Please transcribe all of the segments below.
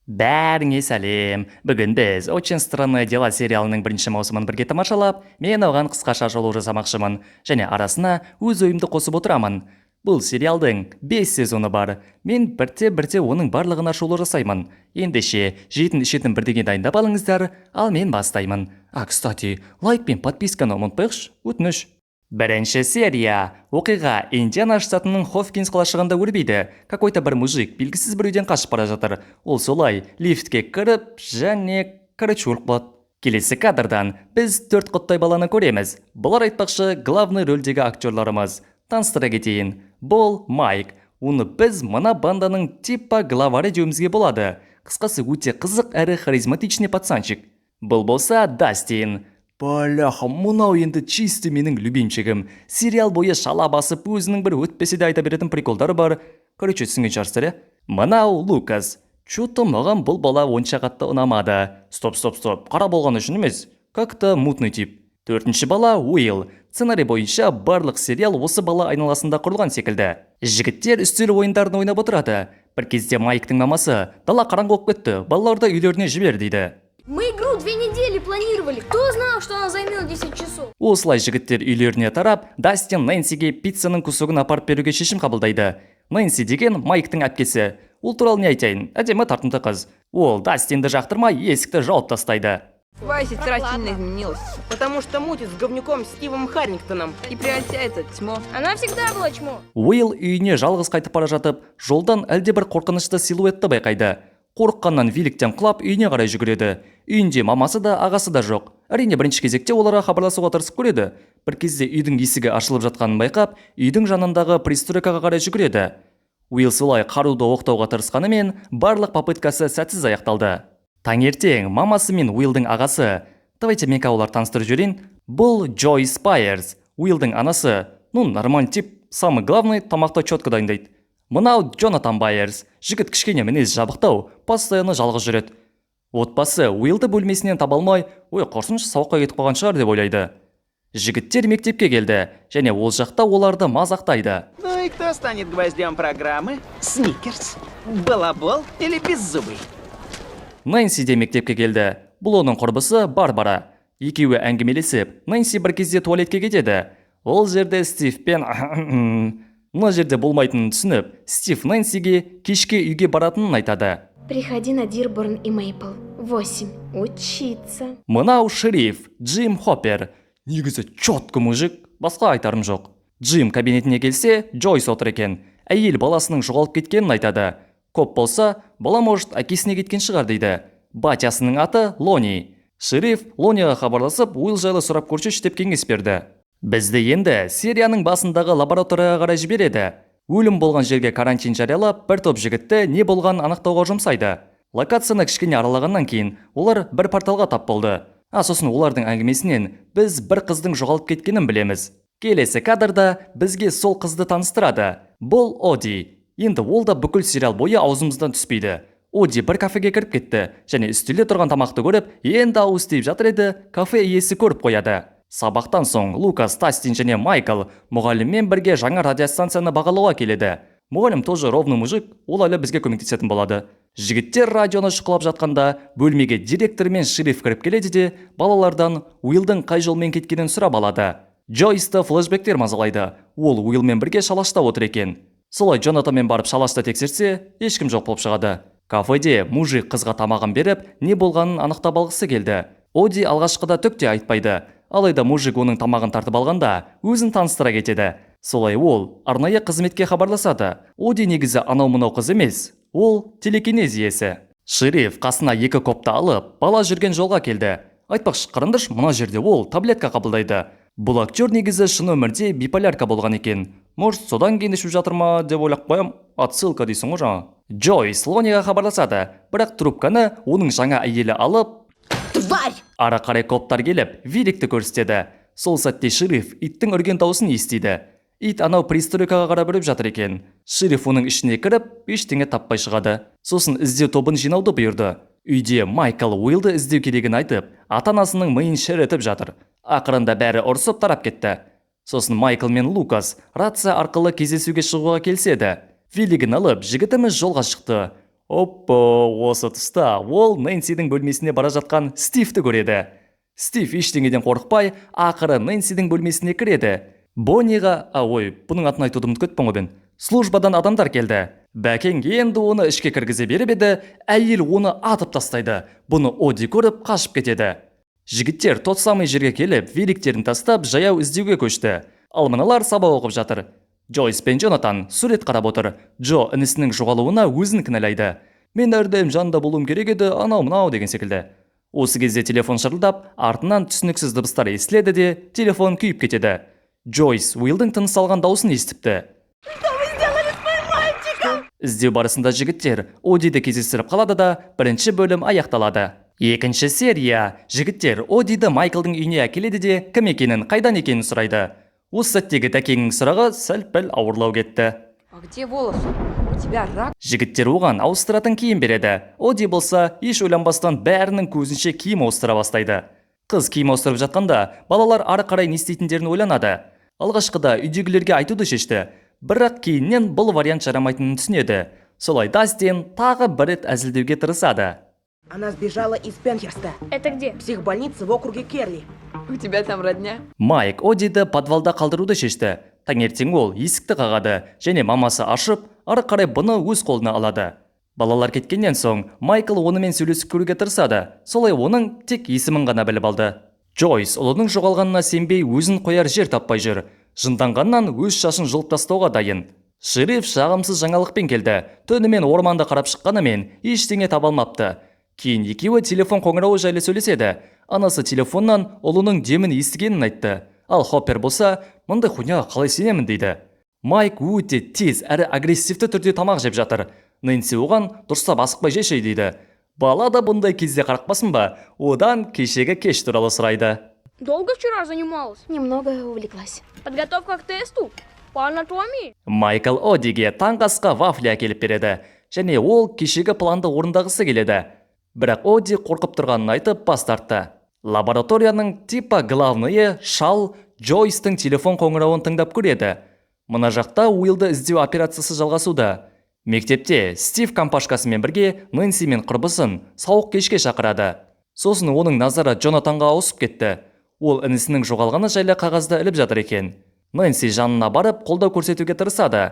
Бәріңе сәлем! Бүгін біз «Очень странные дела» сериалының бірінші маусымын бірге тамашалап, мен оған қысқаша шолу жасамақшымын және арасына өз ойымды қосып отырамын. Бұл сериалдың 5 сезоны бар. Мен бірте-бірте оның барлығына шолу жасаймын. Ендеше, жейтін ішетін бірдеңе дайындап алыңыздар, ал мен бастаймын. А, кстати, лайк пен подписканы ұмытпайықшы, өтініш. Бірінші серия. Оқиға Индиана штатының Хопкинс қалашығында өрбиді. Какой-то бір мужик белгісіз біреуден қашып бара жатыр. Ол солай лифтке кіріп және, короче, өліп қалады. Келесі кадрдан біз төрт құттай баланы көреміз. Бұлар, айтпақшы, главный рөлдегі актерларымыз. Таныстыра кетейін. Бұл Майк. Оны біз мына банданың типа главары деуімізге болады. Қысқасы, өте қызық әрі харизматичный пацанчик. Бұл болса Дастин. Бляха, мынау енді чисто менің любимчигім. Сериал бойы шала басып, өзінің бір өтпесе де айта беретін приколдары бар. Короче, түсінген шығарсыздар, иә? Мынау Лукас. Чё-то маған бұл бала онша қатты ұнамады. Стоп, стоп, стоп. Қара болған үшін емес. Как-то мутный тип. Төртінші бала Уилл. Сценарий бойынша барлық сериал осы бала айналасында құрылған секілді. Жігіттер үстел ойындарын ойнап отырады. Бір кезде Майктың мамасы: «Дала қараңғы болып кетті, балаларды үйлеріне жібер», – дейді. Мы игру 2 недели планировали. Кто знал, что она займет 10 часов? Осылай жігіттер үйлеріне тарап, Дастин Нэнсиге пиццаның кусогын апарып беруге шешім қабылдайды. Нэнси деген Майктың әпкесі. Ол туралы не айтайын, әдемі, тартымды қыз. Ол Дастинді жақтырмай, есікті жауып тастайды. Твоя сестра сильно изменилась Потому что мутит с говнюком Стивом Харрингтоном. И превращается в чмо. Она всегда была чмо. Уилл үйіне жалғыз қайтып бара жатып, жолдан әлдебір қорқынышты силуэтті байқайды. Қорыққаннан великтен құлап, үйіне қарай жүгіреді. Үйінде мамасы да, ағасы да жоқ. Әрине, бірінші кезекте оларға хабарласуға тырысып көреді. Бір кезде үйдің есігі ашылып жатқанын байқап, үйдің жанындағы пристройкаға қарай жүгіреді. Уилл солай қаруды оқтауға тырысқанымен, барлық попыткасы сәтсіз аяқталды. Таңертең мамасы мен Уиллдың ағасы. Давайте мен олар таныстырып жіберейін. Бұл Джойс Байерс, Уиллдың анасы. Ну, нормальный тип, самый главный, тамақты четко дайындайды. Мынау Джонатан Байерс. Жігіт кішкене мінезі жабықтау, постоянно жалғыз жүреді. Отбасы Уиллді бөлмесінен таба алмай, ой, құрсыншы, сабаққа кетіп қалған шығар деп ойлайды. Жігіттер мектепке келді және ол жақта оларды мазақтайды. Ну и кто станет гвоздем программы? Сникерс, Балабол или Беззубый? Нэнси де мектепке келді. Бұл оның құрбысы Барбара. Екеуі әңгімелесіп, Нэнси бір кезде туалетке кетеді. Ол жерде Стивпен мына жерде болмайтынын түсініп, Стив Нэнсиге кешке үйге баратынын айтады. Приходи на Дирборн и Мейпл. 8. Учиться. Мынау шериф Джим Хоппер. Негізі четко мужик, басқа айтарым жоқ. Джим кабинетіне келсе, Джойс отыр екен. Әйел баласының жоғалып кеткенін айтады. Коп болса, бала, может, әкесіне кеткен шығар дейді. Батясының аты Лони. Шериф Лониға хабарласып, Уилл жайлы сұрап көрші деп кеңес берді. Бізді енді серияның басындағы лабораторияға қарай жібереді. Өлім болған жерге карантин жариялап, бір топ жігітті не болғанын анықтауға жұмсайды. Локацияны кішкене аралағаннан кейін олар бір порталға тап болды. А сосын олардың әңгімесінен біз бір қыздың жоғалып кеткенін білеміз. Келесі кадрда бізге сол қызды таныстырады. Бұл Оди. Енді ол да бүкіл сериал бойы аузымыздан түспейді. Оди бір кафеге кіріп кетті және үстелде тұрған тамақты көріп, енді ауыз тиіп жатыр еді, кафе иесі көріп қояды. Сабақтан соң Лукас, Дастин және Майкл мұғаліммен бірге жаңа радиостанцияны бағалауға келеді. Мұғалім тоже ровный мужик, ол әлі бізге көмектесетін болады. Жігіттер радионы шұқылап жатқанда, бөлмеге директор мен шериф кіріп келеді де, балалардан Уиллдың қай жолмен кеткенін сұрап алады. Джойсты флешбектер мазалайды. Ол Уиллмен бірге шалашта отыр екен. Солай Джонатанмен барып шалашта тексерсе, ешкім жоқ болып шығады. Кафеде мужик қызға тамағын беріп, не болғанын анықтап алғысы келді. Оди алғашқыда түк те айтпайды. Алайда мужик оның тамағын тартып алғанда, өзін таныстыра кетеді. Солай ол арнайы қызметке хабарласады. Оди негізі анау мынау қыз емес, ол телекинез иесі. Шериф қасына екі копты алып, бала жүрген жолға келді. Айтпақшы, қараңдаршы, мына жерде ол таблетка қабылдайды. Бұл актер негізі шын өмірде биполярка болған екен. Может, содан кейін ішіп жатыр ма деп ойлап қоям. Отсылка дейсің ғой жаңа. Джойс Лониға хабарласады, бірақ трубканы оның жаңа әйелі алып, Тварь! Ары қарай коптар келіп, великті көрсетеді. Сол сәтте шериф иттің үрген дауысын естиді. Ит анау пристройкаға қарап үріп жатыр екен. Шериф оның ішіне кіріп, ештеңе таппай шығады. Сосын іздеу тобын жинауды бұйырды. Үйде Майкл Уиллді іздеу керегін айтып, ата-анасының миын шірітіп жатыр. Ақырында бәрі ұрысып тарап кетті. Сосын Майкл мен Лукас рация арқылы кездесуге шығуға келіседі. Велигін алып, жігітіміз жолға шықты. Оппо, осы тұста ол Нэнсидің бөлмесіне бара жатқан Стивті көреді. Стив ештеңеден қорықпай, ақыры Нэнсидің бөлмесіне кіреді. Бонниға, а, ой, бұның атын айтуды ұмытып кеттім ғой мен. Службадан адамдар келді. Бәкең енді оны ішке кіргізе беріп еді, әйел оны атып тастайды. Бұны Оди көріп, қашып кетеді. Жігіттер тот самый жерге келіп, великтерін тастап, жаяу іздеуге көшті. Ал мыналар сабақ оқып жатыр. Джойс пен Джонатан сурет қарап отыр. Джо інісінің жоғалуына өзін кінәлайды. Мен әрдайым жанында болуым керек еді, анау мынау деген секілді. Осы кезде телефон шырылдап, артынан түсініксіз дыбыстар естіледі де, телефон күйіп кетеді. Джойс Уиллдың тыныс алған даусын естіпті. Іздеу барысында жігіттер Одиді кездестіріп қалады да, бірінші бөлім аяқталады. Екінші серия. Жігіттер Одиді Майклдың үйіне әкеледі де, кім екенін, қайдан екенін сұрайды. Осы сәттегі тәкеңнің сұрағы сәл-пәл ауырлау кетті. А где волосы? У тебя рак? Жігіттер оған ауыстыратын киім береді. Оди болса, еш ойланбастан бәрінің көзінше киім ауыстыра бастайды. Қыз киім ауыстырып жатқанда, балалар ары қарай не істейтіндерін ойланады. Алғашқыда үйдегілерге айтуды шешті. Бірақ кейіннен бұл вариант жарамайтынын түсінеді. Солай Дастин тағы бір рет әзілдеуге тырысады. Она сбежала из Пенхерста. Это где? Психбольница в округе Керли. У тебя там родня? Майк Одиді подвалда қалдыруды шешті. Таңертең ол есікті қағады және мамасы ашып, ары қарай бұны өз қолына алады. Балалар кеткеннен соң Майкл онымен сөйлесіп көруге тырысады. Солай оның тек есімін ғана біліп алды. Джойс ұлының жоғалғанына сенбей, өзін қояр жер таппай жүр. Жынданғаннан өз шашын жұлып тастауға дайын. Шериф жағымсыз жаңалықпен келді. Түнімен орманды қарап шыққанымен, ештеңе таба алмапты. Кейін екеуі телефон қоңырауы жайлы сөйлеседі. Анасы телефоннан ұлының демін естігенін айтты. Ал Хоппер болса, мұндай хуйняға қалай сенемін дейді. Майк өте тез әрі агрессивті түрде тамақ жеп жатыр. Нэнси оған дұрыстап асықпай жешей дейді. Бала да бұндай кезде қорықпасын ба? Одан кешегі кеш туралы сұрайды. Долго вчера занималась? Немного увлеклась. Подготовка к тесту? По анатомии? Майкл Одиге таңғы асқа вафли әкеліп береді және ол кешегі планды орындағысы келеді. Бірақ Оди қорқып тұрғанын айтып, бас тартты. Лабораторияның типа главныйы шал Джойстың телефон қоңырауын тыңдап көреді. Мына жақта Уиллді іздеу операциясы жалғасуда. Мектепте Стив компашкасымен бірге Нэнси мен құрбысын сауық кешке шақырады. Сосын оның назары Джонатанға ауысып кетті. Ол інісінің жоғалғаны жайлы қағазды іліп жатыр екен. Нэнси жанына барып, қолдау көрсетуге тырысады.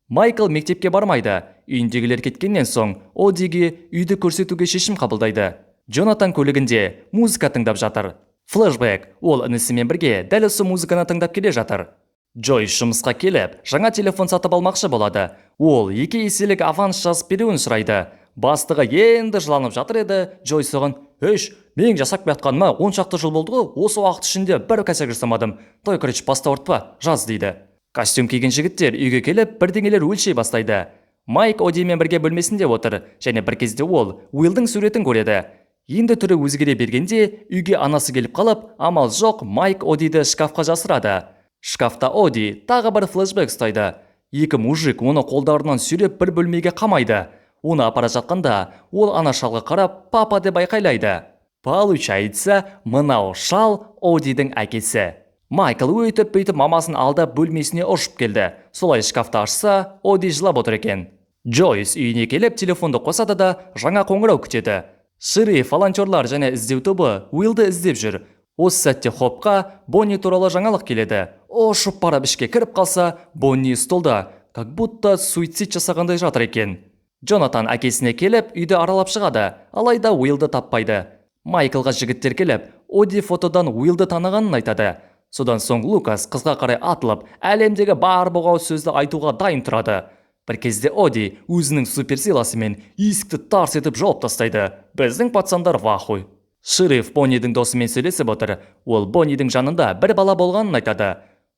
Майкл мектепке бармайды. Үйіндегілер кеткеннен соң Одиге үйді көрсетуге шешім қабылдайды. Джонатан көлігінде музыка тыңдап жатыр. Флэшбэк. Ол інісімен бірге дәл осы музыканы тыңдап келе жатыр. Джойс жұмысқа келіп, жаңа телефон сатып алмақшы болады. Ол 2 еселік аванс жазып беруін сұрайды. Бастығы енді жыланып жатыр еді, Джойс оған: «Еш, менің жасап келатқаныма 10 шақты жыл болды ғой, осы уақыт ішінде бір косяк жасамадым. Той, короче, басты ауыртпа, жаз», – дейді. Костюм киген жігіттер үйге келіп, бірдеңелер өлшей бастайды. Майк Одимен бірге бөлмесінде отыр және бір кезде ол Уиллдың суретін көреді. Енді түрі өзгере бергенде үйге анасы келіп қалып, амал жоқ, Майк Одиді шкафқа жасырады. Шкафта Оди тағы бір флешбэк ұстайды. Екі мужик оны қолдарынан сүйреп, бір бөлмеге қамайды. Оны апара жатқанда ол ана шалға қарап, «Папа» деп айқайлайды. Получается, мынау шал Одидің әкесі. Майкл өйтіп бүйтіп мамасын алдап, бөлмесіне ұшып келді. Солай шкафты ашса, Оди жылап отыр екен. Джойс үйіне келіп, телефонды қосады да, жаңа қоңырау күтеді. Шериф, волонтерлар және іздеу тобы Уиллді іздеп жүр. Осы сәтте Хопқа Бонни туралы жаңалық келеді. Ұшып барып ішке кіріп қалса, Бонни столда, как будто суицид жасағандай жатыр екен. Джонатан әкесіне келіп, үйді аралап шығады, алайда Уиллді таппайды. Майклға жігіттер келіп, Оди фотодан Уиллді танығанын айтады. Содан соң Лукас қызға қарай атылып, әлемдегі бар боғауыз сөзді айтуға дайын тұрады. Бір кезде Оди өзінің суперсиласымен есікті тарс етіп жауып тастайды. Біздің пацандар в ахуй. Шериф Боннидің досымен сөйлесіп отыр. Ол Боннидің жанында бір бала болғанын айтады.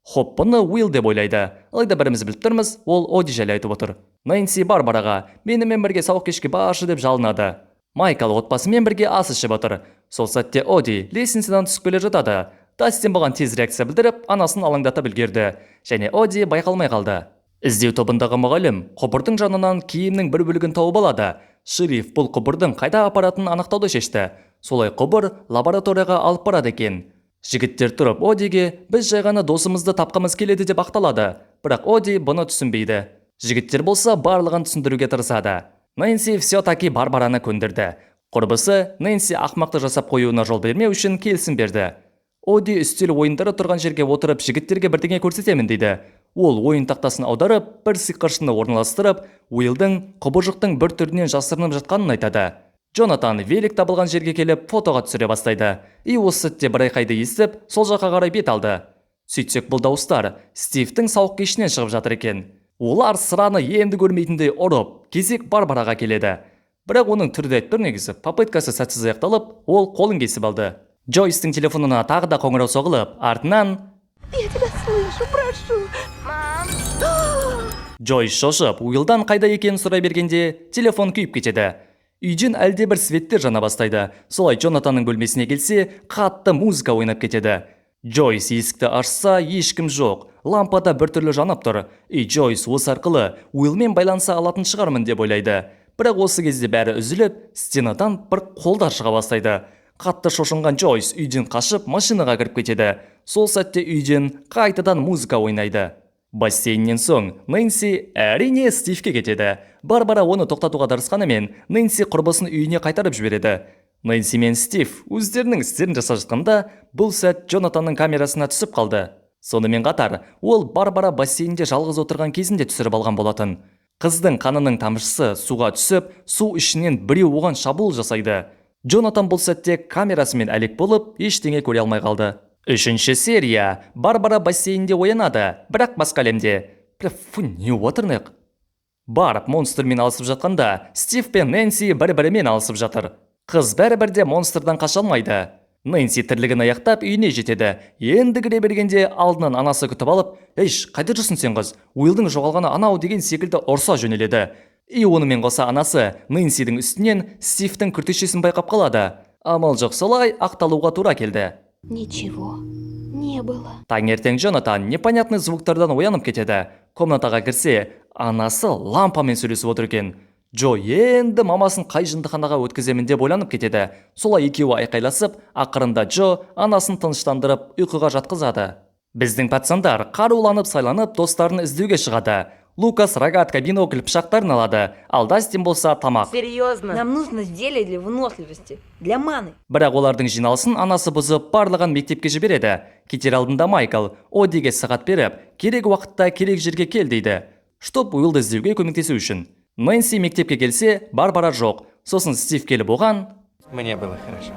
Хоп бұны Уилл деп ойлайды. Алайда біріміз біліп тұрмыз, ол Оди жайлы айтып отыр. Нэнси Барбараға менімен бірге сауық кешке баршы деп жалынады. Майкл отбасымен бірге ас ішіп отыр. Сол сәтте Оди лестницадан түсіп келе жатады. Дастин бұған тез реакция білдіріп, анасын алаңдатып үлгерді. Және Оди байқалмай қалды. Іздеу тобындағы мұғалім құбырдың жанынан киімнің бір бөлігін тауып алады. Шериф бұл құбырдың қайда апаратынын анықтауды шешті. Солай құбыр лабораторияға алып барады екен. Жігіттер тұрып, Одиге біз жай ғана досымызды тапқымыз келеді деп ақталады. Бірақ Оди бұны түсінбейді. Жігіттер болса, барлығын түсіндіруге тырысады. Нэнси все-таки Барбараны көндірді. Құрбысы Нэнси ақмақты жасап қоюына жол бермеу үшін келісім берді. Оди үстел ойындары тұрған жерге отырып, жігіттерге бірдеңе көрсетемін дейді. Ол ойын тақтасын аударып, бір сиқыршыны орналастырып, Уиллдың құбыжықтың бір түрінен жасырынып жатқанын айтады. Джонатан велик табылған жерге келіп, фотоға түсіре бастайды. И осы сәтте бір айқайды естіп, сол жаққа қарай бет алды. Сөйтсек, бұл дауыстар Стивтің сауық кешінен шығып жатыр екен. Олар сыраны енді көрмейтіндей ұрып, кезек Барбараға келеді. Бірақ оның түрі де айтып тұр негізі. Попыткасы сәтсіз аяқталып, ол қолын кесіп алды. Джойстың телефонына тағы да қоңырау соғылып, артынан Я тебя слышу, прошу. Джойс шошып, Уиллдан қайда екенін сұрай бергенде, телефон күйіп кетеді. Үйден әлде бір светтер жана бастайды. Солай Джонатанның бөлмесіне келсе, қатты музыка ойнап кетеді. Джойс есікті ашса, ешкім жоқ. Лампада біртүрлі жанып тұр. И Джойс осы арқылы Уиллмен байланыса алатын шығармын деп ойлайды. Бірақ осы кезде бәрі үзіліп, стенадан бір қолдар шыға бастайды. Қатты шошынған Джойс үйден қашып, машинаға кіріп кетеді. Сол сәтте үйден қайтадан музыка ойнайды. Бассейннен соң Нэнси, әрине, Стивке кетеді. Барбара оны тоқтатуға тырысқанымен, Нэнси құрбысын үйіне қайтарып жібереді. Нэнси мен Стив өздерінің істерін жасап жатқанда, бұл сәт Джонатанның камерасына түсіп қалды. Сонымен қатар, ол Барбара бассейнде жалғыз отырған кезінде түсіріп алған болатын. Қыздың қанының тамшысы суға түсіп, су ішінен біреу оған шабуыл жасайды. Джонатан бұл сәтте камерасымен әлек болып, ештеңе көре алмай қалды. Үшінші серия. Барбара бассейнде оянады, бірақ басқа әлемде. Бля, фу, не отыр? Барып монстрмен алысып жатқанда, Стив пен Нэнси бір-бірімен алысып жатыр. Қыз бәрібір де монстрдан қаша алмайды. Нэнси тірлігін аяқтап, үйіне жетеді. Енді кіре бергенде алдынан анасы күтіп алып, «Ейш, қайда жүрсің сен, қыз? Уиллдың жоғалғаны анау» деген секілді ұрса жөнеледі. И онымен қоса анасы Нэнсидің үстінен Стивтің күртешесін байқап қалады. Амал жоқ, солай ақталуға тура келді. Ничего не было. Таңертең Джонатан непонятный звуктардан оянып кетеді. Комнатаға кірсе, анасы лампамен сөйлесіп отыр екен. Джо енді мамасын қай жындыханаға өткіземін деп ойланып кетеді. Солай екеуі айқайласып, ақырында Джо анасын тыныштандырып, ұйқыға жатқызады. Біздің пацандар қаруланып сайланып, достарын іздеуге шығады. Лукас рогатка, бинокль, пышақтарын алады, ал Дастин болса тамақ. Серьезно? Нам нужно зелье для выносливости, для маны. Бірақ олардың жиналысын анасы бұзып, барлығын мектепке жібереді. Кетер алдында Майкл Одиге сағат беріп, керек уақытта керек жерге кел дейді. Чтоб Уиллді іздеуге көмектесу үшін. Нэнси мектепке келсе, Барбара жоқ. Сосын Стив келіп оған Мне было хорошо.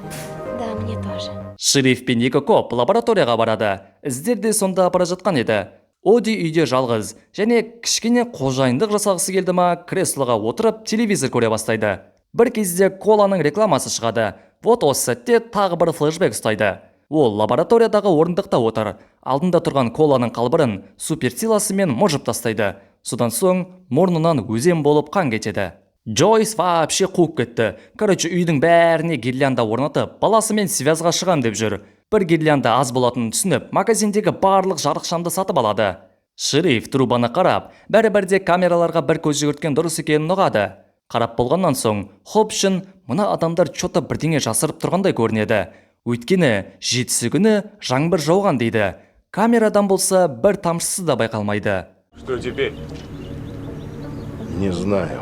Да, мне тоже. Шериф пен екі коп лабораторияға барады. Іздер де сонда бара жатқан еді. Оди үйде жалғыз және кішкене қожайындық жасағысы келді ма, креслоға отырып, телевизор көре бастайды. Бір кезде коланың рекламасы шығады. Вот осы сәтте тағы бір флешбек ұстайды. Ол лабораториядағы орындықта отыр. Алдында тұрған коланың қалбырын суперсиласымен мыжып тастайды. Содан соң мұрнынан өзен болып қан кетеді. Джойс вообще қуып кетті. Короче, үйдің бәріне гирлянда орнатып, баласымен связьға шығам деп жүр. Бір гирлянда аз болатынын түсініп, магазиндегі барлық жарықшамды сатып алады. Шериф трубаны қарап, бәрібір де камераларға бір көз жүгірткен дұрыс екенін ұғады. Қарап болғаннан соң, Хоп үшін мына адамдар чё-то бірдеңе жасырып тұрғандай көрінеді. Өйткені жетісі күні жаңбыр жауған дейді. Камерадан болса, бір тамшысы да байқалмайды. Что теперь? Не знаю.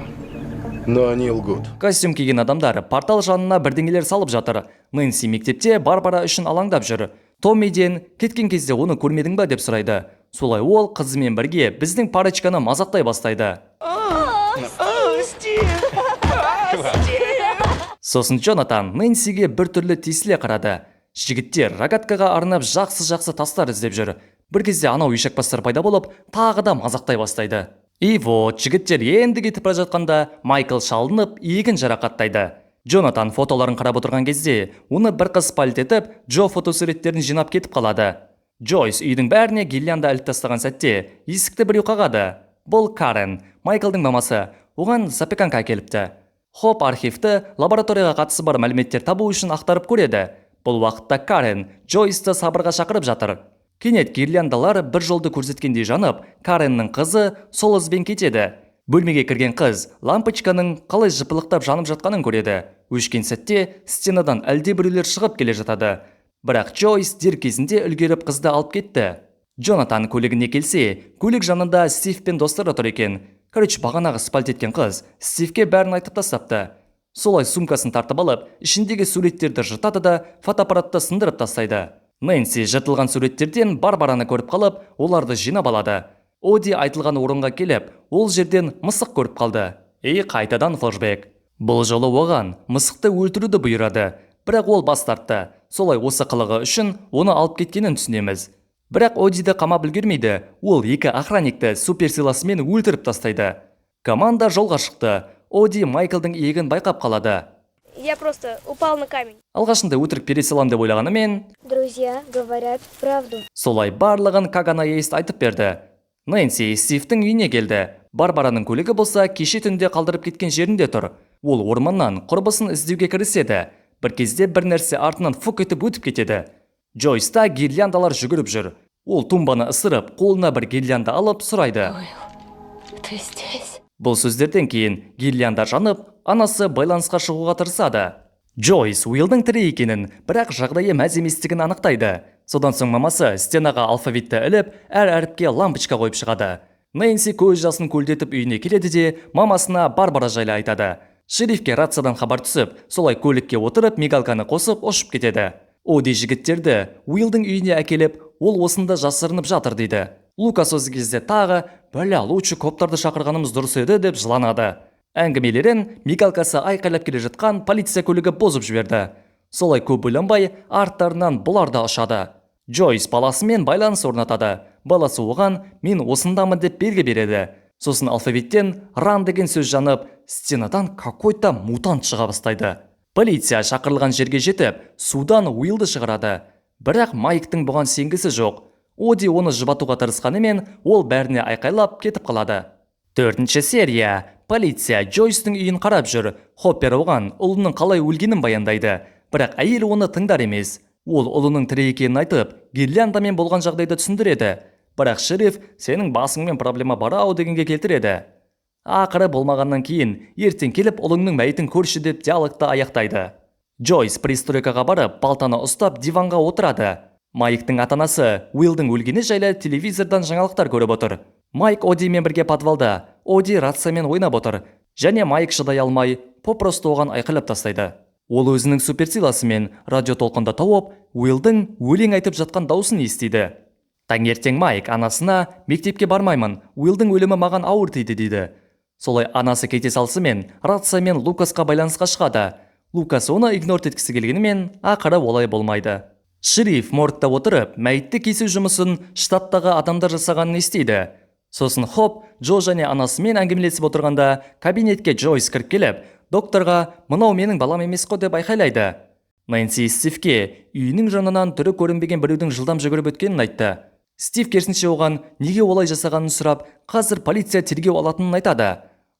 Но они лгут. Костюм киген адамдар портал жанына бірдеңелер салып жатыр. Нэнси мектепте Барбара үшін алаңдап жүр. Томмиден кеткен кезде оны көрмедің ба деп сұрайды. Солай ол қызымен бірге біздің парочканы мазақтай бастайды. О, Стив! Сосын Джонатан Нэнсиге біртүрлі тесіле қарады. Жігіттер рогаткаға арнап жақсы-жақсы тастар іздеп жүр. Бір кезде анау ешекбастар пайда болып, тағы да мазақтай бастайды. И вот, жігіттер енді кетіп бара жатқанда, Майкл шалынып, иегін жарақаттайды. Джонатан фотоларын қарап отырған кезде, оны бір қыз палить етіп, Джо фотосуреттерін жинап кетіп қалады. Джойс үйдің бәріне гирлянда іліп тастаған сәтте, есікті біреу қағады. Бұл Карен, Майклдың мамасы, оған запеканка әкеліпті. Хоп архивті лабораторияға қатысы бар мәліметтер табу үшін ақтарып көреді. Бұл уақытта Карен Джойсты сабырға шақырып жатыр. Кенет гирляндалар бір жолды көрсеткендей жанып, Кареннің қызы сол ізбен кетеді. Бөлмеге кірген қыз лампочканың қалай жыпылықтап жанып жатқанын көреді. Өшкен сәтте стенадан әлде біреулер шығып келе жатады. Бірақ Джойс дер кезінде үлгеріп, қызды алып кетті. Джонатан көлігіне келсе, көлік жанында Стив пен достары тұр екен. Короче, бағанағы спалить еткен қыз Стивке бәрін айтып тастапты. Солай сумкасын тартып алып, ішіндегі суреттерді жыртады да, фотоаппаратты сындырып тастайды. Нэнси жыртылған суреттерден Барбараны көріп қалып, оларды жинап алады. Оди айтылған орынға келіп, ол жерден мысық көріп қалды. И қайтадан флешбек. Бұл жолы оған мысықты өлтіруді бұйырады, бірақ ол бас тартты. Солай осы қылығы үшін оны алып кеткенін түсінеміз. Бірақ Одиді қамап үлгермейді, ол екі охранникті суперсиласымен өлтіріп тастайды. Команда жолға шықты. Оди Майклдың иегін байқап қалады. Я просто упал на камень. Алғашында өтірік бере салам деп ойлағанымен, Друзья говорят правду. Солай барлығын как она есть айтып берді. Нэнси Стивтің үйіне келді. Барбараның көлігі болса, кеше түнде қалдырып кеткен жерінде тұр. Ол орманнан құрбысын іздеуге кіріседі. Бір кезде бір нәрсе артынан фук етіп өтіп кетеді. Джойста гирляндалар жүгіріп жүр. Ол тумбаны ысырып, қолына бір гирлянда алып сұрайды. Ты здесь? Бұл сөздерден кейін гирлянда жанып, анасы байланысқа шығуға тырысады. Джойс Уиллдың тірі екенін, бірақ жағдайы мәз еместігін анықтайды. Содан соң мамасы стенаға алфавитті іліп, әр әріпке лампочка қойып шығады. Нэнси көз жасын көлдетіп үйіне келеді де, мамасына Барбара жайлы айтады. Шерифке рациядан хабар түсіп, солай көлікке отырып, мигалканы қосып ұшып кетеді. Оди жігіттерді Уиллдың үйіне әкеліп, ол осында жасырынып жатыр дейді. Лукас осы кезде тағы: «Бля, лучше коптарды шақырғанымыз дұрыс еді», – деп жыланады. Әңгімелерін мигалкасы айқайлап келе жатқан полиция көлігі бұзып жіберді. Солай көп ойланбай, арттарынан бұлар да ұшады. Джойс баласымен байланыс орнатады. Баласы оған «мен осындамын» деп белгі береді. Сосын алфавиттен «run» деген сөз жанып, стенадан какой-то мутант шыға бастайды. Полиция шақырылған жерге жетіп, судан Уиллды шығарады. Бірақ Майктың бұған сенгісі жоқ. Оди оны жұбатуға тырысқанымен, ол бәріне айқайлап кетіп қалады. Төртінші серия. Полиция Джойстың үйін қарап жүр. Хоппер оған ұлының қалай өлгенін баяндайды. Бірақ әйел оны тыңдар емес. Ол ұлының тірі екенін айтып, гирляндамен болған жағдайды түсіндіреді. Бірақ шериф «сенің басыңмен проблема бар ау» дегенге келтіреді. Ақыры болмағаннан кейін «ертең келіп ұлыңның мәйітін көрші» деп диалогты аяқтайды. Джойс пристройкаға барып, балтаны ұстап диванға отырады. Майктың ата-анасы Уиллдың өлгені жайлы телевизордан жаңалықтар көріп отыр. Майк Одимен бірге подвалда. Оди рациямен ойнап отыр. Және Майк шыдай алмай, попросту оған айқайлап тастайды. Ол өзінің суперсиласымен радиотолқынды тауып, Уиллдың өлең айтып жатқан даусын естиді. Таңертең Майк анасына: «Мектепке бармаймын, Уиллдың өлімі маған ауыр тиді», – дейді. Солай анасы кете салысымен рациямен Лукасқа байланысқа шығады. Лукас оны игнор еткісі келгенімен, ақыры олай болмайды. Шериф моргта отырып, мәйітті кесу жұмысын штаттағы адамдар жасағанын естиді. Сосын Хоп Джо және анасымен әңгімелесіп отырғанда, кабинетке Джойс кіріп келіп, докторға «мынау менің балам емес қой» деп айқайлайды. Нэнси Стивке үйінің жанынан түрі көрінбеген біреудің жылдам жүгіріп өткенін айтты. Стив керісінше оған неге олай жасағанын сұрап, қазір полиция тергеу алатынын айтады.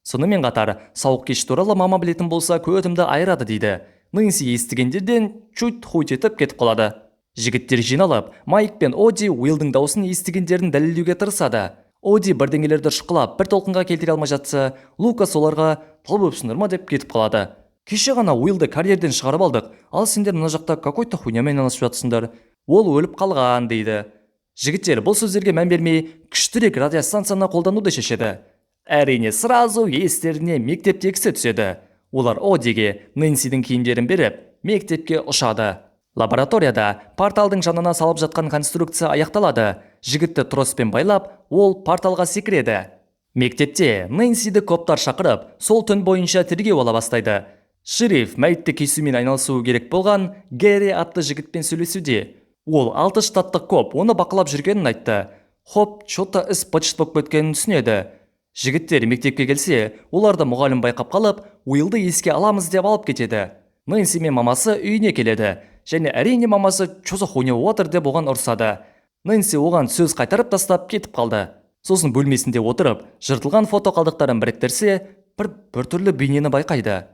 Сонымен қатар, сауық кеш туралы мама білетін болса, көтімді айырады дейді. Нэнси естігендерден чуть хуй етіп кетіп қалады. Жігіттер жиналып, Майк пен Оди Уиллдың даусын естігендерін дәлелдеуге тырысады. Оди бірдеңелерді шұқылап, бір толқынға келтіре алмай жатса, Лукас оларға «долбоебсыңдар ма» деп кетіп қалады. «Кеше ғана Уиллды карьерден шығарып алдық, ал сендер мына жақта какой-то хуйнямен айналысып жатсыңдар. Ол өліп қалған», – дейді. Жігіттер бұл сөздерге мән бермей, күштірек радиостанцияны қолдануды шешеді. Әрине, сразу естеріне мектептегісі түседі. Олар Одиге Нэнсидің киімдерін беріп, мектепке ұшады. Лабораторияда порталдың жанына салып жатқан конструкция аяқталады. Жігітті троспен байлап, ол порталға секіреді. Мектепте Нэнсиді коптар шақырып, сол түн бойынша тергеу ала бастайды. Шериф мәйітті кесумен айналысуы керек болған Гэри атты жігітпен сөйлесуде. Ол алты штаттық коп оны бақылап жүргенін айтты. Хоп чё-то іс быт болып кеткенін түсінеді. Жігіттер мектепке келсе, оларды мұғалім байқап қалып, Уиллды еске аламыз деп алып кетеді. Нэнси мен мамасы үйіне келеді. Және әрине мамасы «чё за хуйня отыр» деп оған ұрсады. Нэнси оған сөз қайтарып тастап кетіп қалды. Сосын бөлмесінде отырып, жыртылған фото қалдықтарын біріктірсе, бір біртүрлі бейнені байқайды.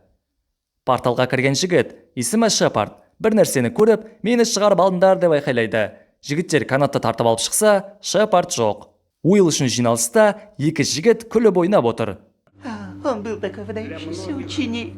Порталға кірген жігіт, есімі Шепард, бір нәрсені көріп, «мені шығарып алыңдар» деп айқайлайды. Жігіттер канатты тартып алып шықса, Шепард жоқ. Уилл үшін жиналыста екі жігіт күліп ойнап отыр. Он был такой выдающийся ученик.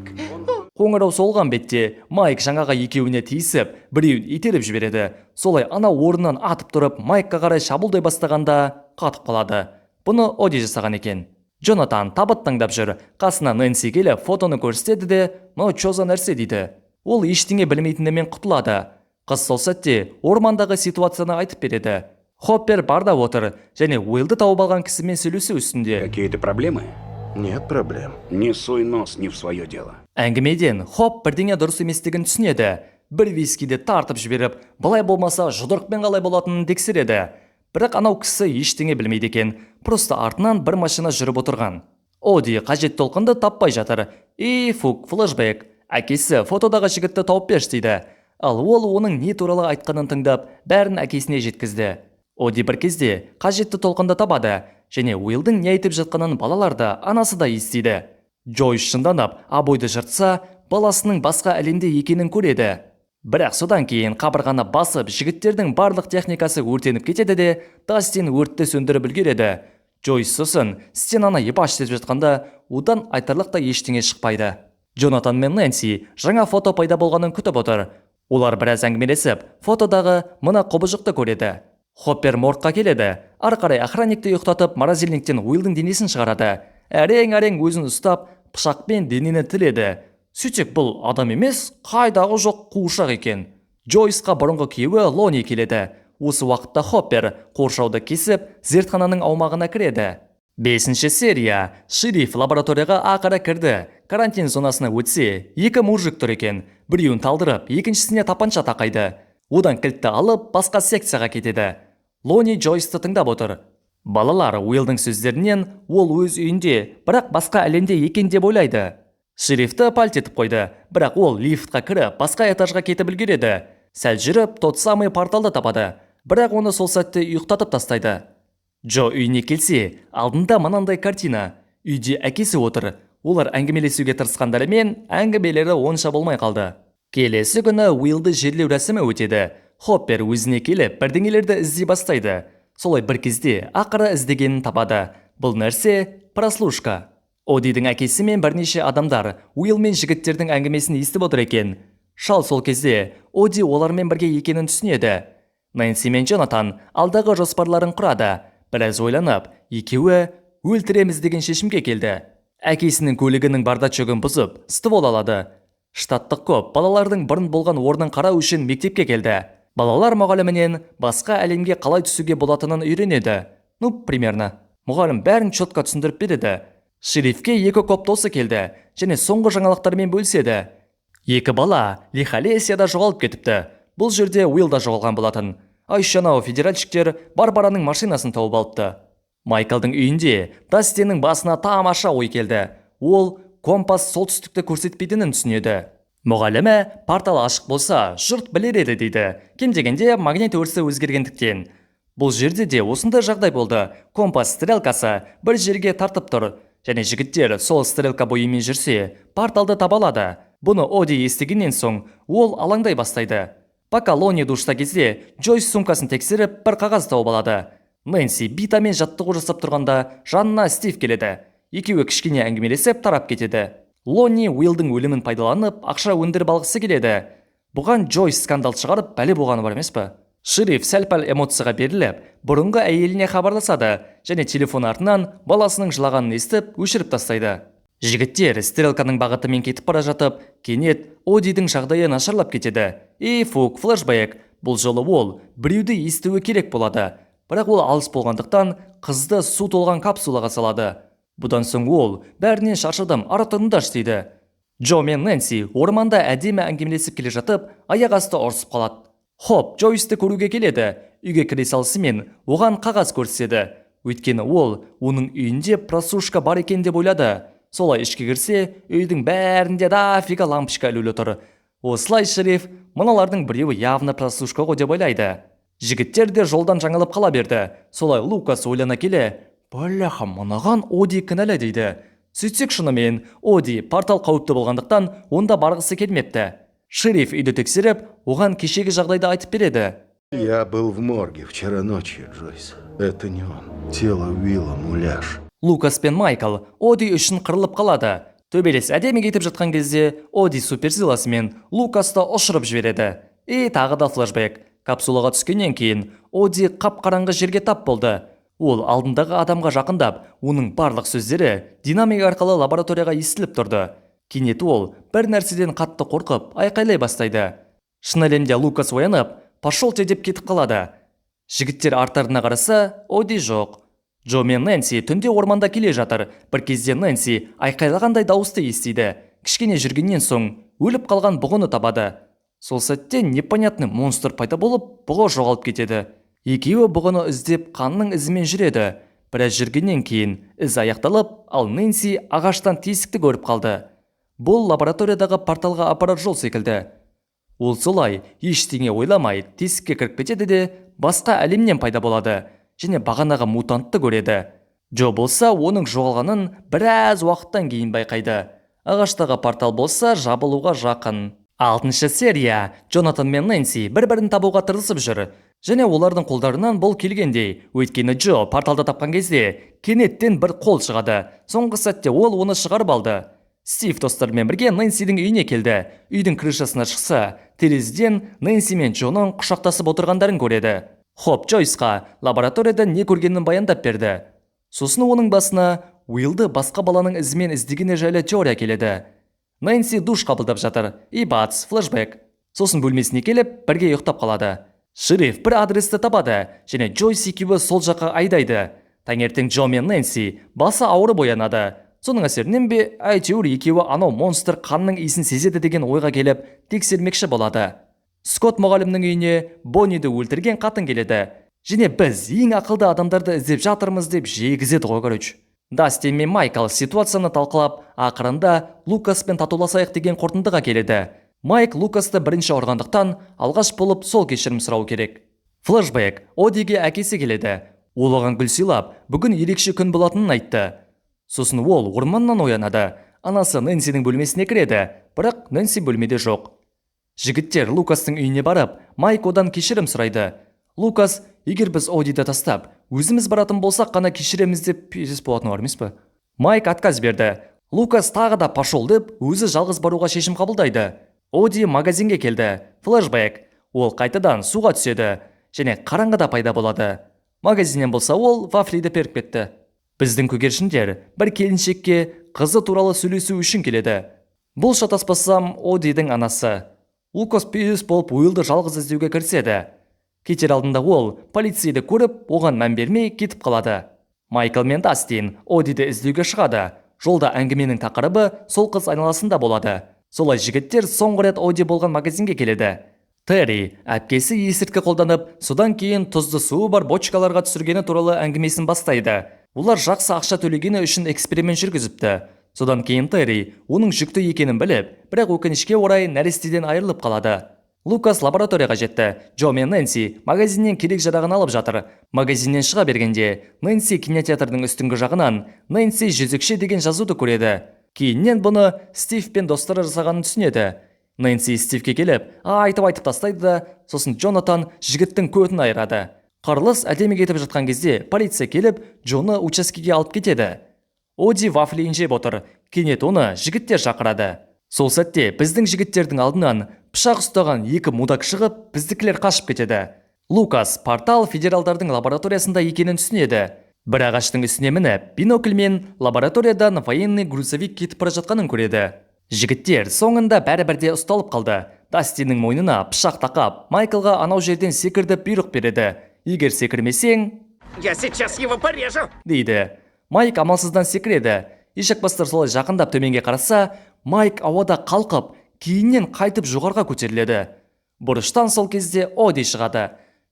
Қоңырау соғылған бетте Майк жаңағы екеуіне тиісіп, біреуін итеріп жібереді. Солай ана орнынан атып тұрып, Майкқа қарай шабуылдай бастағанда қатып қалады. Бұны Оди жасаған екен. Джонатан табыт таңдап жүр. Қасына Нэнси келіп, фотоны көрсетеді де, «Мынау чё за нәрсе?» дейді. Ол ештеңе білмейтінімен құтылады. Қыз сол сәтте ормандағы ситуацияны айтып береді. Хоппер барда отыр және Уиллді тауып алған кісімен сөйлесу үстінде. Какие-то проблемы? Нет проблем. Не суй нос не в свое дело. Әңгімеден Хоп бірдеңе дұрыс еместігін түсінеді. Бір вискиді тартып жіберіп, былай болмаса жұдырықпен қалай болатынын тексереді. Бірақ анау кісі ештеңе білмейді екен. Просто артынан бір машина жүріп отырған. Оди қажет толқынды таппай жатыр. И фук, флешбэк. Әкесі фотодағы жігітті тауып берші дейді. Ал ол оның не туралы айтқанын тыңдап, бәрін әкесіне жеткізді. Оди бір кезде қажетті толқынды табады және Уиллдің не айтып жатқанын балалар да, анасы да естиді. Джойс шынданып, обойды жыртса, баласының басқа әлемде екенін көреді. Бірақ содан кейін қабырғаны басып, жігіттердің барлық техникасы өртеніп кетеді де, Дастин өртті сөндіріп үлгереді. Джойс сосын стенаны ебаш деп жатқанда, одан айтарлықтай ештеңе шықпайды. Джонатан мен Нэнси жаңа фото пайда болғанын күтіп отыр. Олар біраз әңгімелесіп, фотодағы мына құбыжықты көреді. Хоппер моргқа келеді. Ары қарай охранникті ұйықтатып, морозильниктен Уиллдің денесін шығарады. Әрең-әрең өзін ұстап, пышақпен денені тіледі. Сөйтсек, бұл адам емес, қайдағы жоқ қуыршақ екен. Джойсқа бұрынғы күйеуі Лони келеді. Осы уақытта Хоппер қоршауды кесіп, зертхананың аумағына кіреді. Бесінші серия. Шериф лабораторияға ақыры кірді. Карантин зонасына өтсе, екі мужик тұр екен. Біреуін талдырып, екіншісіне тапанша тақайды. Одан кілтті алып, басқа секцияға кетеді. Лони Джойсты тыңдап отыр. Балалар Уиллдің сөздерінен ол өз үйінде, бірақ басқа әлемде екен деп ойлайды. Шерифті пальт етіп қойды, бірақ ол лифтқа кіріп, басқа этажға кетіп үлгереді. Сәл жүріп, тот самый порталды табады. Бірақ оны сол сәтте ұйықтатып тастайды. Джо үйіне келсе, алдында мынандай картина. Үйде әкесі отыр. Олар әңгімелесуге тырысқандарымен, әңгімелері онша болмай қалды. Келесі күні Уиллді жерлеу рәсімі өтеді. Хоппер өзіне келіп, бірдеңелерді іздей бастайды. Солай бір кезде ақыры іздегенін табады. Бұл нәрсе прослушка. Одидің әкесі мен бірнеше адамдар Уилл мен жігіттердің әңгімесін естіп отыр екен. Шал сол кезде Оди олармен бірге екенін түсінеді. Нэнси мен Джонатан алдағы жоспарларын құрады. Біраз ойланып, екеуі өлтіреміз деген шешімге келді. Әкесінің көлігінің бардачогын бұзып, ствол алады. Штаттық коп балалардың бұрын болған орнын қарау үшін мектепке келді. Балалар мұғалімінен басқа әлемге қалай түсуге болатынын үйренеді. Ну, примерно. Мұғалім бәрін четко түсіндіріп береді. Шерифке екі коп досы келді және соңғы жаңалықтармен бөліседі. Екі бала Лихолесияда жоғалып кетіпті. Бұл жерде Уилл да жоғалған болатын. А еще анау федеральщиктер Барбараның машинасын тауып алыпты. Майклдың үйінде Дастиннің басына тамаша ой келді. Ол компас солтүстікті көрсетпейтінін түсінеді. Мұғалімі портал ашық болса, жұрт білер еді дейді. Кем дегенде магнит өрісі өзгергендіктен. Бұл жерде де осындай жағдай болды. Компас стрелкасы бір жерге тартып тұр. Және жігіттер сол стрелка бойымен жүрсе, порталды таба алады. Бұны Оди естігеннен соң, ол алаңдай бастайды. Пока Лони душта кезде, Джойс сумкасын тексеріп, бір қағаз тауып алады. Нэнси битамен жаттығу жасап тұрғанда, жанына Стив келеді. Екеуі кішкене әңгімелесіп тарап кетеді. Лони Уиллдің өлімін пайдаланып, ақша өндіріп алғысы келеді. Бұған Джойс скандал шығарып, бәле болғаны бар емес пе? Шериф сәл-пәл эмоцияға беріліп, бұрынғы әйеліне хабарласады және телефон артынан баласының жылағанын естіп, өшіріп тастайды. Жігіттер стрелканың бағытымен кетіп бара жатып, кенет Одидің жағдайы нашарлап кетеді. И фук, флешбэк. Бұл жолы ол біреуді естуі керек болады. Бірақ ол алыс болғандықтан қызды су толған капсулаға салады. Бұдан соң ол бәрінен шаршадым, ары тұрыңдаршы дейді. Джо мен Нэнси орманда әдемі әңгімелесіп келе жатып, аяқ асты ұрысып қалады. Хоп Джойсты көруге келеді. Үйге кіре салысымен оған қағаз көрсетеді. Өйткені ол оның үйінде прослушка бар екен деп ойлады. Солай ішке кірсе, үйдің бәрінде дофига лампочка ілулі тұр. Осылай шериф мыналардың біреуі явно прослушка ғой деп ойлайды. Жігіттер де жолдан жаңылып қала берді. Солай Лукас ойлана келе, бляха, мынаған Оди кінәлі дейді. Сөйтсек шынымен Оди портал қауіпті болғандықтан онда барғысы келмепті. Шериф үйді тексеріп, оған кешегі жағдайды айтып береді. Я был в морге вчера ночью, Джойс. Это не он. Тело Уилла муляж. Лукас пен Майкл Оди үшін қырылып қалады. Төбелес әдемі кетіп жатқан кезде Оди суперсиласымен Лукасты ұшырып жібереді. И тағы да флешбэк. Капсулаға түскеннен кейін Оди қап-қараңғы жерге тап болды. Ол алдындағы адамға жақындап, оның барлық сөздері динамик арқылы лабораторияға естіліп тұрды. Кенет ол бір нәрседен қатты қорқып, айқайлай бастайды. Шын әлемде Лукас оянып, «Пошел ты» деп кетіп қалады. Жігіттер арттарына қараса, Оди жоқ. Джо мен Нэнси түнде орманда келе жатыр. Бір кезде Нэнси айқайлағандай дауысты естиді. Кішкене жүргеннен соң өліп қалған бұғыны табады. Сол сәтте непонятный монстр пайда болып, бұғы жоғалып кетеді. Екеуі бұғыны іздеп, қанның ізімен жүреді. Біраз жүргеннен кейін із аяқталып, ал Нэнси ағаштан тесікті көріп қалды. Бұл лабораториядағы порталға апарар жол секілді. Ол солай ештеңе ойламай тесікке кіріп кетеді де, басқа әлемнен пайда болады және бағанағы мутантты көреді. Джо болса, оның жоғалғанын біраз уақыттан кейін байқайды. Ағаштағы портал болса, жабылуға жақын. Алтыншы серия. Джонатан мен Нэнси бір-бірін табуға тырысып жүр. Және олардың қолдарынан бұл келгендей. Өйткені Джо порталды тапқан кезде кенеттен бір қол шығады. Соңғы сәтте ол оны шығарып алды. Стив достарымен бірге Нэнсидің үйіне келді. Үйдің крышасына шықса, терезеден Нэнси мен Джоның құшақтасып отырғандарын көреді. Хоп Джойсқа лабораторияда не көргенін баяндап берді. Сосын оның басына Уиллды басқа баланың ізімен іздегені жайлы теория келеді. Нэнси душ қабылдап жатыр. И бац, флешбэк. Сосын бөлмесіне келіп, бірге ұйықтап қалады. Шериф бір адресті табады және Джойс екеуі сол жаққа айдайды. Таңертең Джо мен Нэнси басы ауырып оянады. Соның әсерінен бе, әйтеуір екеуі анау монстр қанның иісін сезеді деген ойға келіп, тексермекші болады. Скотт мұғалімнің үйіне Бонниді өлтірген қатын келеді. Және біз ең ақылды адамдарды іздеп жатырмыз деп жегізеді ғой, короче. Дастин мен Майкл ситуацияны талқылап, ақырында Лукаспен татуласайық деген қорытындыға келеді. Майк Лукасты бірінші ұрғандықтан, алғаш болып сол кешірім сұрау керек. Флэшбэк. Одиге әкесі келеді. Ол оған гүл сыйлап, бүгін ерекше күн болатынын айтты. Сосын ол орманнан оянады. Анасы Нэнсидің бөлмесіне кіреді, бірақ Нэнси бөлмеде жоқ. Жігіттер Лукастың үйіне барып, Майк одан кешірім сұрайды. Лукас, егер біз Одиді тастап, өзіміз баратын болсақ қана кешіреміз деп пиздец болатын бар емес пе? Майк отказ берді. Лукас тағы да пошел деп, өзі жалғыз баруға шешім қабылдайды. Оди магазинге келді. Флэшбэк. Ол қайтадан суға түседі және қараңғыда пайда болады. Магазиннен болса, ол вафлиді періп кетті. Біздің көгершіндер бір келіншекке қызы туралы сөйлесу үшін келеді. Бұл, шатаспасам, Одидің анасы. Лукас пиздец болып Уиллды жалғыз іздеуге кіріседі. Кетер алдында ол полицейді көріп, оған мән бермей кетіп қалады. Майкл мен Дастин Одиді іздеуге шығады. Жолда әңгіменің тақырыбы сол қыз айналасында болады. Солай жігіттер соңғы рет Оди болған магазинге келеді. Терри әпкесі есірткі қолданып, содан кейін тұзды суы бар бочкаларға түсіргені туралы әңгімесін бастайды. Олар жақсы ақша төлегені үшін эксперимент жүргізіпті. Содан кейін Терри оның жүкті екенін біліп, бірақ өкінішке орай нәрестеден айырылып қалады. Лукас лабораторияға жетті. Джо мен Нэнси магазиннен керек жарағын алып жатыр. Магазиннен шыға бергенде Нэнси кинотеатрдың үстіңгі жағынан «Нэнси жезөкше» деген жазуды көреді. Кейіннен бұны Стив пен достары жасағанын түсінеді. Нэнси Стивке келіп, айтып-айтып тастайды да, сосын Джонатан жігіттің көтін айырады. Қырылыс әдемі кетіп жатқан кезде полиция келіп, Джоны учаскеге алып кетеді. Оди вафлиін жеп отыр. Кенет оны жігіттер шақырады. Сол сәтте біздің жігіттердің алдынан пышақ ұстаған екі мудак шығып, біздікілер қашып кетеді. Лукас портал федералдардың лабораториясында екенін түсінеді. Бір ағаштың үстіне мініп, бинокльмен лабораториядан военный грузовик кетіп бара жатқанын көреді. Жігіттер соңында бәрібір де ұсталып қалды. Дастиннің мойнына пышақ тақап, Майклға анау жерден секір деп бұйрық береді. Егер секірмесең, Я сейчас его порежу! дейді. Майк амалсыздан секіреді. Ешекбастар солай жақындап төменге қараса, Майк ауада қалқып, кейіннен қайтып жоғарға көтеріледі. Бұрыштан сол кезде Оди шығады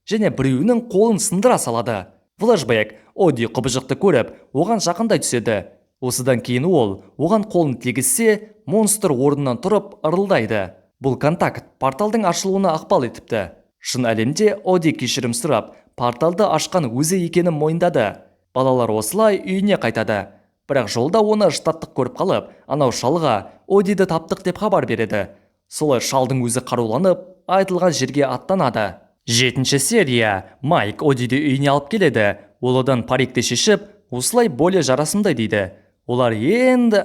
және біреуінің қолын сындыра салады. Флэшбэк. Оди құбыжықты көріп, оған жақындай түседі. Осыдан кейін ол оған қолын тигізсе, монстр орнынан тұрып ырылдайды. Бұл контакт порталдың ашылуына ықпал етіпті. Шын әлемде Оди кешірім сұрап, порталды ашқан өзі екенін мойындады. Балалар осылай үйіне қайтады. Бірақ жолда оны штаттық көріп қалып, анау шалға Одиді таптық деп хабар береді. Солай шалдың өзі қаруланып, айтылған жерге аттанады. Жетінші серия. Майк Одиді үйіне алып келеді. Ол одан парикті шешіп, осылай более жарасымды дейді. Олар енді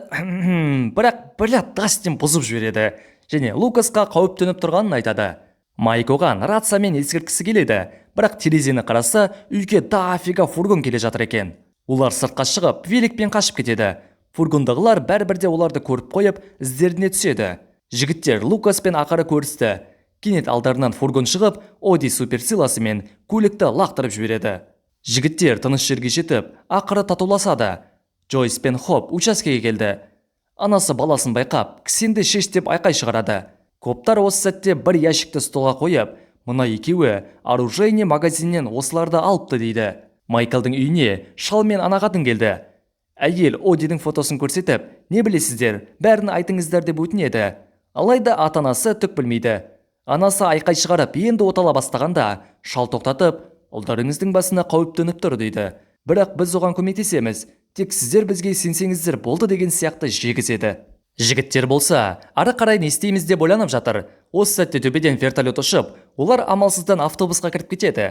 бірақ, бля, Дастин бұзып жібереді және Лукасқа қауіп төніп тұрғанын айтады. Майк оған рациямен ескерткісі келеді, бірақ терезені қараса, үйге дофига фургон келе жатыр екен. Олар сыртқа шығып, великпен қашып кетеді. Фургондағылар бәрібір де оларды көріп қойып, іздеріне түседі. Жігіттер Лукаспен ақыры көрісті. Кенет алдарынан фургон шығып, Оди суперсиласымен көлікті лақтырып жібереді. Жігіттер тыныш жерге жетіп, ақыры татуласады. Джойс пен Хоп учаскеге келді. Анасы баласын байқап, кісенді шеш деп айқай шығарады. Коптар осы сәтте бір ящикті столға қойып, мына екеуі оружейный магазиннен осыларды алыпты дейді. Майклдың үйіне шал мен ана қатын келді. Әйел Одидің фотосын көрсетіп, не білесіздер, бәрін айтыңыздар деп өтінеді. Алайда ата-анасы түк білмейді. Анасы айқай шығарып, енді отала бастағанда, шал тоқтатып, ұлдарыңыздың басына қауіп төніп тұр дейді. Бірақ біз оған көмектесеміз, тек сіздер бізге сенсеңіздер болды деген сияқты жегізеді. Жігіттер болса, ары қарай не істейміз деп ойланып жатыр. Осы сәтте төбеден вертолет ұшып, олар амалсыздан автобусқа кіріп кетеді.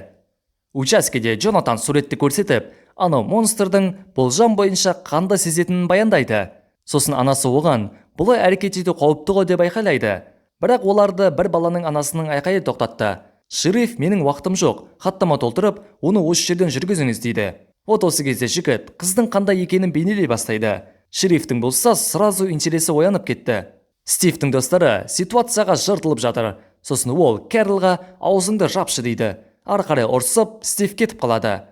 Учаскеде Джонатан суретті көрсетіп, анау монстрдың болжам бойынша қанды сезетінін баяндайды. Сосын анасы оған бұлай әрекет ету қауіпті ғой деп айқайлайды. Бірақ оларды бір баланың анасының айқайы тоқтатты. Шериф, менің уақытым жоқ, хаттама толтырып, оны осы жерден жүргізіңіз дейді. Вот осы кезде жігіт қыздың қандай екенін бейнелей бастайды. Шерифтің болса сразу интересі оянып кетті. Стивтің достары ситуацияға жыртылып жатыр. Сосын ол Кэролға аузыңды жапшы дейді. Ары қарай ұрсып, Стив кетіп қалады.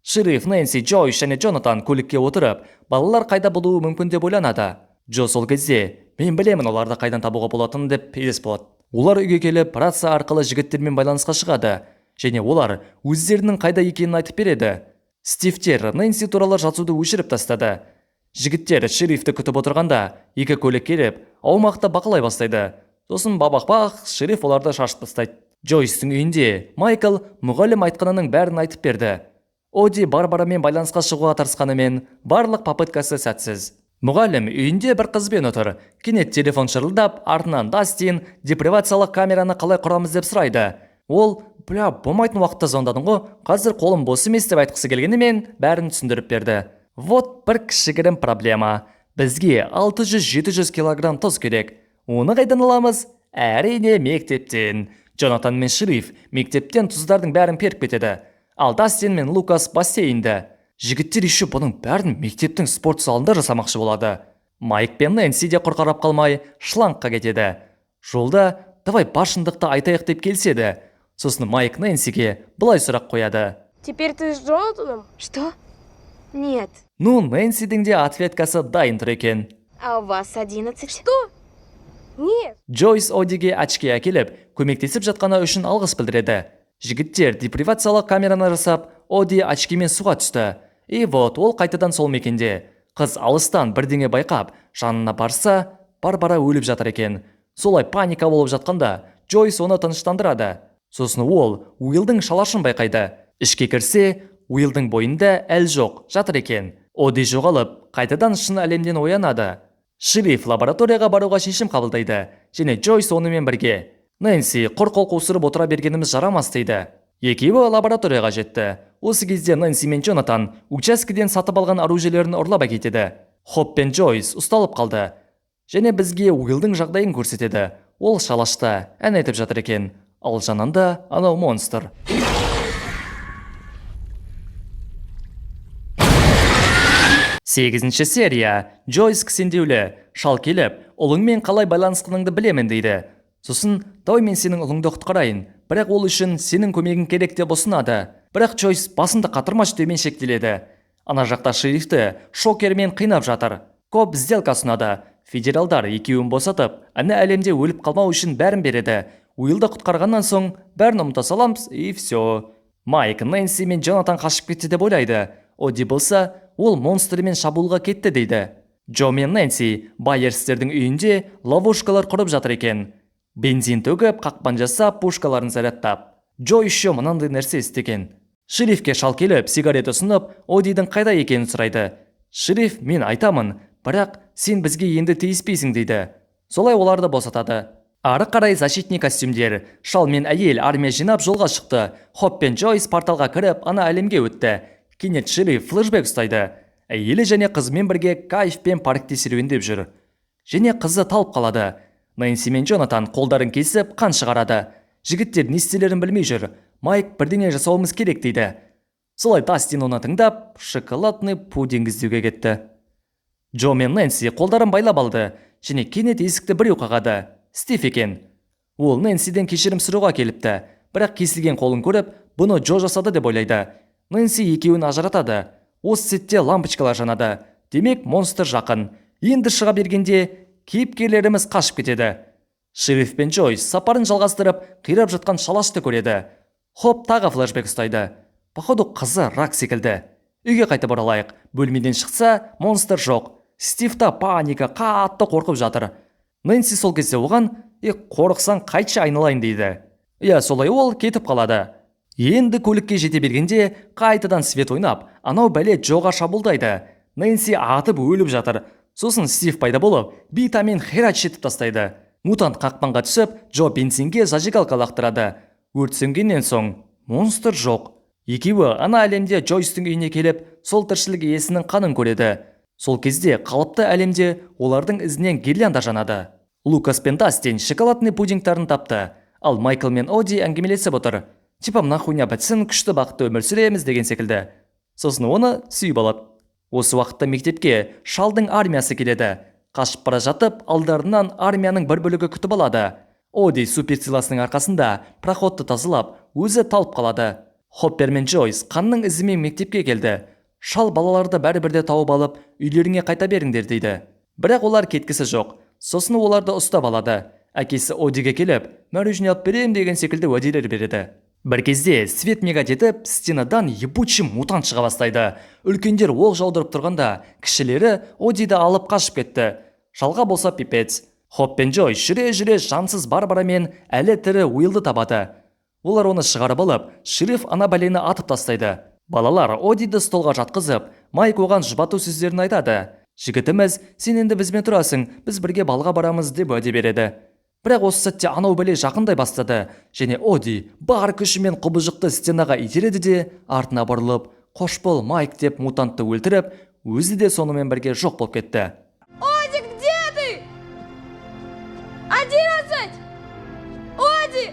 Шериф, Нэнси, Джойс және Джонатан көлікке отырып, балалар қайда болуы мүмкін деп ойланады. Джо сол кезде, мен білемін оларды қайдан табуға болатынын деп елес болады. Олар үйге келіп, рация арқылы жігіттермен байланысқа шығады. Және олар өздерінің қайда екенін айтып береді. Стивтер Нэнси туралы жазуды өшіріп тастады. Жігіттер шерифті күтіп отырғанда, екі көлік келіп, аумақты бақылай бастайды. Сосын бабақ-бақ, шериф оларды шашып тастайды. Джойстың үйінде Майкл мұғалім айтқанының бәрін айтып берді. Оди Барбарамен байланысқа шығуға тырысқанымен, барлық попыткасы сәтсіз. Мұғалім үйінде бір қызбен отыр. Кенет телефон шырылдап, артынан Дастин депривациялық камераны қалай құрамыз деп сұрайды. Ол, бля, болмайтын уақытта звондадың ғой, қазір қолым бос емес деп айтқысы келгенімен бәрін түсіндіріп берді. Вот бір кішігірім проблема. Бізге 600-700 килограмм тұз керек. Оны қайдан аламыз? Әрине мектептен. Джонатан мен шериф мектептен тұздардың бәрін періп кетеді. Ал Дастин мен Лукас бассейнде. Жігіттер еще бұның бәрін мектептің спорт залында жасамақшы болады. Майк пен Нэнси де құр қалмай шлангқа кетеді. Жолда давай бар шындықты айтайық деп келіседі. Сосын Майк Нэнсиге былай сұрақ қояды. Теперь ты с Джонатаном? Что? Нет. Ну, Нэнсидің де ответкасы дайын тұр екен. А у вас 11? Что? Нет. Джойс Одиге очки әкеліп, көмектесіп жатқаны үшін алғыс білдіреді. Жігіттер депривациялық камераны жасап, Оди очкимен суға түсті. И вот ол қайтадан сол мекенде. Қыз алыстан бірдеңе байқап, жанына барса, Барбара өліп жатыр екен. Солай паника болып жатқанда, Джойс оны тыныштандырады. Сосын ол Уиллдың шалашын байқайды. Ішке кірсе, Уиллдың бойында әл жоқ, жатыр екен. Оди жоғалып, қайтадан шын әлемден оянады. Шериф лабораторияға баруға шешім қабылдайды, және Джойс онымен бірге. Нэнси құр қол қусырып отыра бергеніміз жарамас дейді. Екеуі лабораторияға жетті. Осы кезде Нэнси мен Джонатан учаскеден сатып алған оружиелерін ұрлап әкетеді. Хоп пен Джойс ұсталып қалды. Және бізге Уиллдың жағдайын көрсетеді. Ол шалашта ән айтып жатыр екен. Ал жанында анау монстр. Сегізінші серия. Джойс кісендеулі. Шал келіп, ұлыңмен қалай байланысқаныңды білемін дейді. Сосын, давай мен сенің ұлыңды құтқарайын, бірақ ол үшін сенің көмегің керек деп ұсынады. Бірақ Джойс басымды қатырмашы деумен шектеледі. Ана жақта шерифті шокермен қинап жатыр. Коп сделка ұсынады. Федералдар екеуін босатып, ана әлемде өліп қалмау үшін бәрін береді. Уиллді құтқарғаннан соң бәрін ұмыта саламыз и все. Майк, Нэнси мен Джонатан қашып кетті деп ойлайды. Оди болса, ол монстрмен шабуылға кетті дейді. Джо мен Нэнси Байерстердің үйінде ловушкалар құрып жатыр екен. Бензин төгіп, қақпан жасап, пушкаларын зарядтап. Джо еще мынандай нәрсе істеген. Шерифке шал келіп, сигарет ұсынып, Одидің қайда екенін сұрайды. Шериф, мен айтамын, бірақ сен бізге енді тиіспейсің дейді. Солай оларды босатады. Ары қарай защитный костюмдер. Шал мен әйел армия жинап жолға шықты. Хоп пен Джойс порталға кіріп, ана әлемге өтті. Кенет шериф флешбек ұстайды. Әйелі және қызымен бірге кайфпен паркте серуендеп жүр. Және қызы талып қалады. Нэнси мен Джонатан қолдарын кесіп, қан шығарады. Жігіттер не істелерін білмей жүр. Майк бірдеңе жасауымыз керек дейді. Солай Дастин оны тыңдап, шоколадный пудинг іздеуге кетті. Джо мен Нэнси қолдарын байлап алды және кенет есікті біреу қағады. Стив екен. Ол Нэнсиден кешірім сұрауға келіпті, бірақ кесілген қолын көріп, бұны Джо жасады деп ойлайды. Нэнси екеуін ажыратады. Осы сәтте лампочкалар жанады. Демек, монстр жақын. Енді шыға бергенде кейіпкерлеріміз қашып кетеді. Шериф пен Джойс сапарын жалғастырып, қирап жатқан шалашты көреді. Хоп тағы флешбек ұстайды. Походу, қызы рак секілді. Үйге қайтып оралайық. Бөлмеден шықса, монстр жоқ. Стив та паника, қатты қорқып жатыр. Нэнси сол кезде оған: «Е, қорықсаң қайтшы, айналайын», – дейді. Иә, солай ол кетіп қалады. Енді көлікке жете бергенде қайтадан свет ойнап, анау бәле Джоға шабуылдайды. Нэнси атып өліп жатыр. Сосын Стив пайда болып, битамен херач етіп тастайды. Мутант қақпанға түсіп, Джо бензинге зажигалка лақтырады. Өрт сөнгеннен соң монстр жоқ. Екеуі ана әлемде Джойстың үйіне келіп, сол тіршілік иесінің қанын көреді. Сол кезде қалыпты әлемде олардың ізінен гирлянда жанады. Лукас пен Дастин шоколадный пудингтарын тапты. Ал Майкл мен Оди әңгімелесіп отыр. Типа мына хуйня бітсін, күшті бақытты өмір сүреміз деген секілді. Сосын оны сүйіп алады. Осы уақытта мектепке шалдың армиясы келеді. Қашып бара жатып, алдарынан армияның бір бөлігі күтіп алады. Оди суперсиласының арқасында проходты тазалап, өзі талып қалады. Хоппер мен Джойс қанның ізімен мектепке келді. Шал балаларды бәрібір де тауып алып, үйлеріңе қайта беріңдер дейді. Бірақ олар кеткісі жоқ. Сосын оларды ұстап алады. Әкесі Одиге келіп, мороженое алып берем деген секілді уәделер береді. Бір кезде свет мигать етіп, стенадан ебучий мутант шыға бастайды. Үлкендер оқ жаудырып тұрғанда, кішілері Одиді алып қашып кетті. Шалға болса пипец. Хоп пен Джой жүре-жүре жансыз Барбара мен әлі тірі Уиллды табады. Олар оны шығарып алып, шериф ана бәлені атып тастайды. Балалар Одиді столға жатқызып, Майк оған жұбату сөздерін айтады. Жігітіміз, сен енді бізбен тұрасың, біз бірге балға барамыз деп уәде береді. Бірақ осы сәтте анау бәле жақындай бастады және Оди бар күшімен құбыжықты стенаға итереді де, артына бұрылып, «Қош бол, Майк» деп мутантты өлтіріп, өзі де сонымен бірге жоқ болып кетті. Оди, где ты? 11! Оди!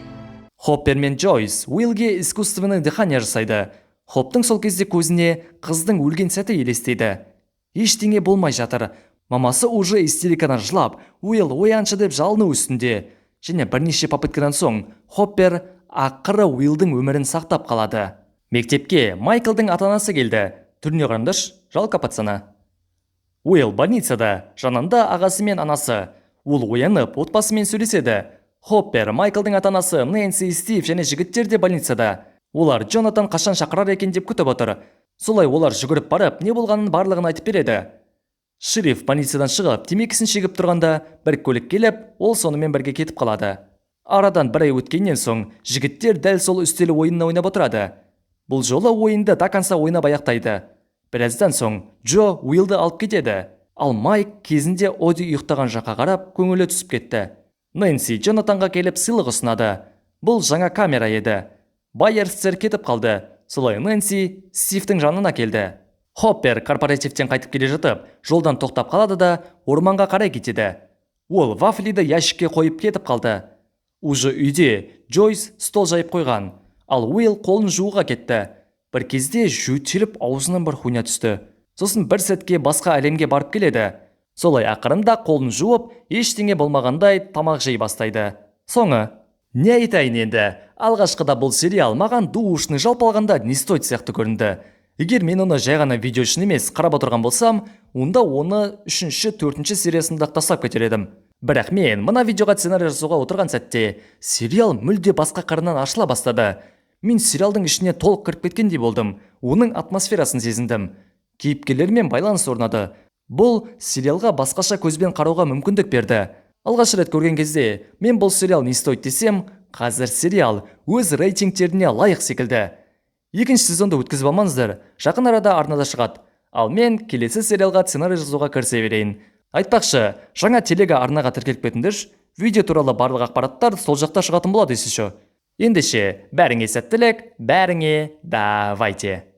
Хоппер мен Джойс Уиллге искусственный дыхание жасайды. Хоптың сол кезде көзіне қыздың өлген сәті елестейді. Ештеңе болмай жатыр. Мамасы уже истерикадан жылап, Уилл ояншы деп жалыну үстінде. Және бірнеше попыткадан соң Хоппер ақыры Уиллдың өмірін сақтап қалады. Мектепке Майклдың ата-анасы келді. Түріне қараңдаршы, жалко пацана. Уилл больницада, жанында ағасы мен анасы. Ол оянып, отбасымен сөйлеседі. Хоппер, Майклдың ата-анасы, Нэнси, Стив және жігіттер де больницада. Олар Джонатан қашан шақырар екен деп күтіп отыр. Солай олар жүгіріп барып, не болғанын барлығын айтып береді. Шериф больницадан шығып, темекісін шегіп тұрғанда бір көлік келіп, ол сонымен бірге кетіп қалады. Арадан бір ай өткеннен соң жігіттер дәл сол үстел ойынын ойнап отырады. Бұл жолы ойынды до конца ойнап аяқтайды. Біраздан соң Джо Уиллді алып кетеді. Ал Майк кезінде Оди ұйықтаған жаққа қарап, көңілі түсіп кетті. Нэнси Джонатанға келіп сыйлық ұсынады. Бұл жаңа камера еді. Байерстер кетіп қалды. Солай Нэнси Стивтің жанына келді. Хоппер корпоративтен қайтып келе жатып, жолдан тоқтап қалады да, орманға қарай кетеді. Ол вафлиді ящикке қойып кетіп қалды. Уже үйде Джойс стол жайып қойған, ал Уилл қолын жууға кетті. Бір кезде жөтеліп аузынан бір хуйня түсті. Сосын бір сәтке басқа әлемге барып келеді. Солай ақырында қолын жуып, ештеңе болмағандай тамақ жей бастайды. Соңы. Не айтайын енді, алғашқыда бұл сериал маған душный, жалпы алғанда не стоит сияқты көрінді. Егер мен оны жай ғана видео үшін емес қарап отырған болсам, онда оны үшінші, төртінші сериясында тастап кетер едім. Бірақ мен мына видеоға сценарий жасауға отырған сәтте сериал мүлде басқа қырынан ашыла бастады. Мен сериалдың ішіне толық кіріп кеткендей болдым, оның атмосферасын сезіндім. Кейіпкерлермен байланыс орнады. Бұл сериалға басқаша көзбен қарауға мүмкіндік берді. Алғаш рет көрген кезде мен бұл сериал не стоит десем, қазір сериал өз рейтингтеріне лайық секілді. Екінші сезонды өткізіп алмаңыздар, жақын арада арнада шығады. Ал мен келесі сериалға сценарий жазуға кірісе берейін. Айтпақшы, жаңа телега арнаға тіркеліп кетіңдерші. Видео туралы барлық ақпараттар сол жақта шығатын болады еще. Ендеше, бәріңе сәттілік, бәріңе давайте.